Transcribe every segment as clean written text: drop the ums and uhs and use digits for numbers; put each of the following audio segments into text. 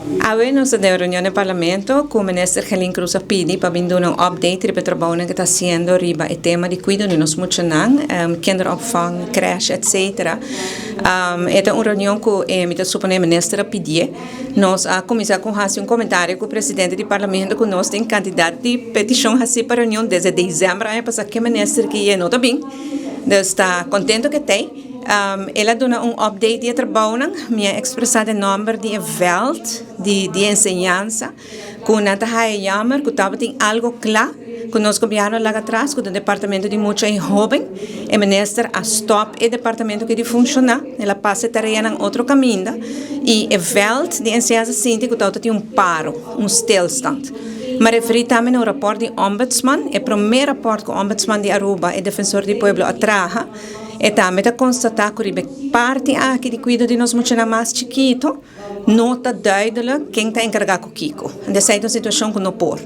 Awe nos ta den reunion den Parlamento cu Minister Gelin Croes a pidi pa bin duna un update riba e trabounan cu ta haciendo riba e tema di cuido di nos muchanan, kinderopvang, crèche etc. E ta un reunion cu mi ta supone e Minister a pidié. Nos a cuminsa cu haci un comentario cu Presidente di Parlamento cu nos tin cantidad di peticion haci pa reunion desde december aña pasa cu e Minister ki e no ta bin. Dus ta contento cu e t'ey. El a duna un update di e trabounan. Mi a expresa den nomber di e veld di di enseñansa cu nan ta haya jammer cu tabatin algo cla cu nos gobierno a laga atras cu ta departamento di mucha y hoben. E minister a stop e departamento aki di funciona. El a pasa e tareanan otro caminda y e veld di enseñansa sinti cu tabatin un paro, un stilstand. Mi a referi tambe na un raport di Ombudsman, e prome raport cu Ombudsman di Aruba, e Defensor di Pueblo, a traha. E tambe ta constata cu riba e parti aki di cuido di nos muchanan mas chikito no ta duidelijk ken ta encarga cu kico. Esey ta un situacion cu no por.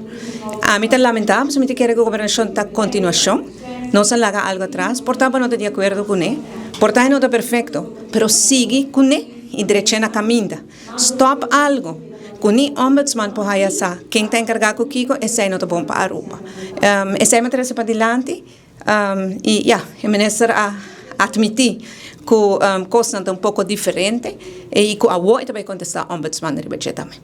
Ami ta lamenta pasobra mi ta kere cu gobernacion ta continuacion. Nos a laga algo atras, por ta bo no ta di acuerdo cune, por ta e no ta perfecto, pero sigui cune y dreche na caminda. Stop algo cu ni Ombudsman por haya sa ken ta encarga cu kico, esey no ta bon pa Aruba. Esey mi a trece padilanti. Y ya, e minister a admiti cu cosnan ta un poco diferente y cu awo e ta bay contesta Ombudsman riba dje tambe.